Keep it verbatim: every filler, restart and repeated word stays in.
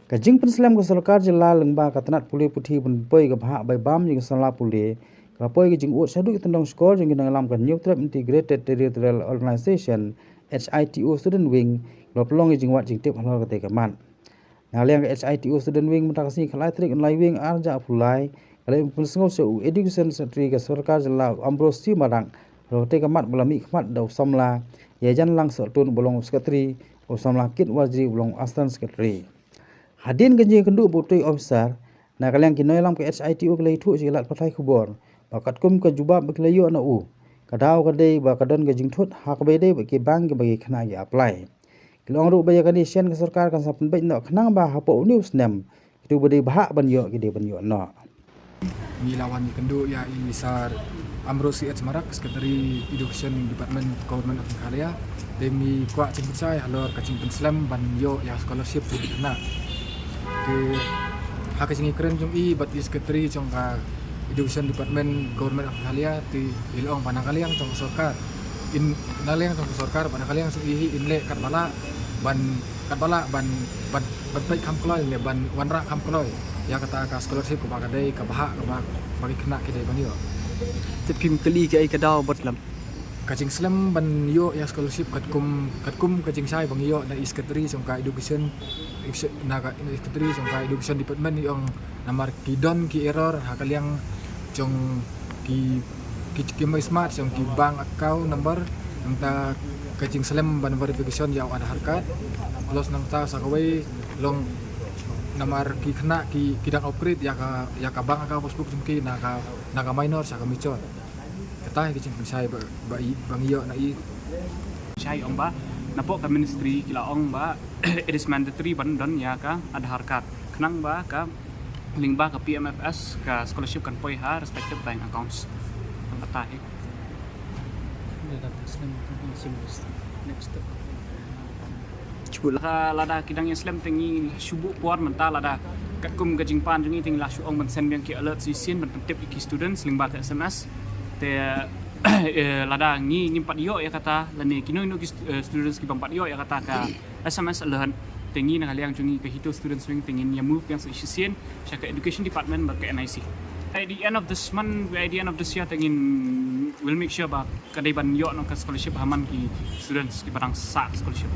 Ka jingpynslem ka sorkar jylla lyngba ka tnat pule puthi ban poi ka bhah bai bam jong ka samla pule, ka la poi ka jingud shaduh ki tyndong shkor jong ki nongïalam ka Hynñiewtrep Integrated Territorial Organization, H I T O Student Wing, ba pynlong ka jingwad jingtip halor katei ka mat. Na liang ka H I T O Student Wing mynta ka sngi khatlai tarik u Naiwieng arhajar arphew lai, ka la pynsngew sha u Education Secretary ka sorkar jylla Ambrose C Marak, halor katei ka mat ba la mihkhmat da u samla Ïaïanlang Sohtun ba long u Secretary, u samla Kit Warjri ba long u Assistant Secretary. Hadien ka jingïakynduh bad utei u officer, na ka liang ki nongïalam ka H I T O ki la ïathuh sha ki lad pathai khubor ba katkum ka jubab ba ki la ïoh na u, ka daw ka dei ba ka don ka jingthut ha kaba ïadei bad ki bank kiba ki khynnah ki apply. Ki la ong ruh ba ïa kane shen ka sorkar kan sa pynbeit noh khnang ba hapoh une u snem kito ba dei bhah ban ïoh ki dei ban ïoh noh. Ngi la wan ïakynduh ïa i Sir Ambrose C H Marak, Secretary Education Department, Government of Meghalaya. Te ngi kwah jingpynshai halor ka jingpynslem ban ïoh ïa scholarship jong ki khynnah. Te ha ka jingïakren jong i bad i Secretary jong ka Education Department, Government of Meghalaya, te i la ong ba na ka liang jong ka sorkar, in, na liang jong ka sorkar bad na ka liang jong i hi, in leh katba lah ban, katba lah ban, ban, ban peit kham kloi ne ban wanrah kham kloi ïa kata ka scholarship kaba ka dei, ka bhah kaba, ba ki khynnah ki dei ban ïoh. Tip kim kylli ki ei ka daw bad lam. Ka jingslem ban ïoh ïa scholarship katkum, katkum ka jingshai ba ngi ïoh na i Secretary jong ka Education, na ka, na i Secretary jong ka Education Department, i ong namar ki don ki error ha ka liang jong ki, ki, ki MySMART, jong ki bank account number, nangta ka jingslem ban verification ïa u Aadhaar card. Plus nangta sa kawei long namar ki khynnah ki, ki dang upgrade ïa ka, ïa ka bank account passbook jong ki na ka, na ka minor sha ka mature. Kata hi ka jingpynshai ba, ba i, ba ngi ïoh na i. Shai ong ba napoh ka ministry ki la ong ba it is mandatory ban don ïa ka Aadhaar card khnang ba ka lyngba ka P M F S ka scholarship kan poi ha respective bank accounts. Kata hi. Next step. Ka lada ki dang ïaslem te ngi shu buh por mynta, lada katkum ka jingpan jong ngi te ngi la shu ong ban send biang ki alert shisien ban pyntip ïa ki students lyngba ka S M S. Te eh, lada ngi ngim pat ïoh ïa kata, lane kino kino ki stu-, eh, students ki bym pat ïoh ïa kata ka S M S alert, te ngi na ka liang jong ngi ka HITO Students Wing te ngin ïa move biang sa shisien sha ka Education Department bad ka N I C. At the end of this month, at the end of this year, te ngin will make sure ba ka dei ban ïoh noh ka scholarship ha man ki students kiba dang sah scholarship.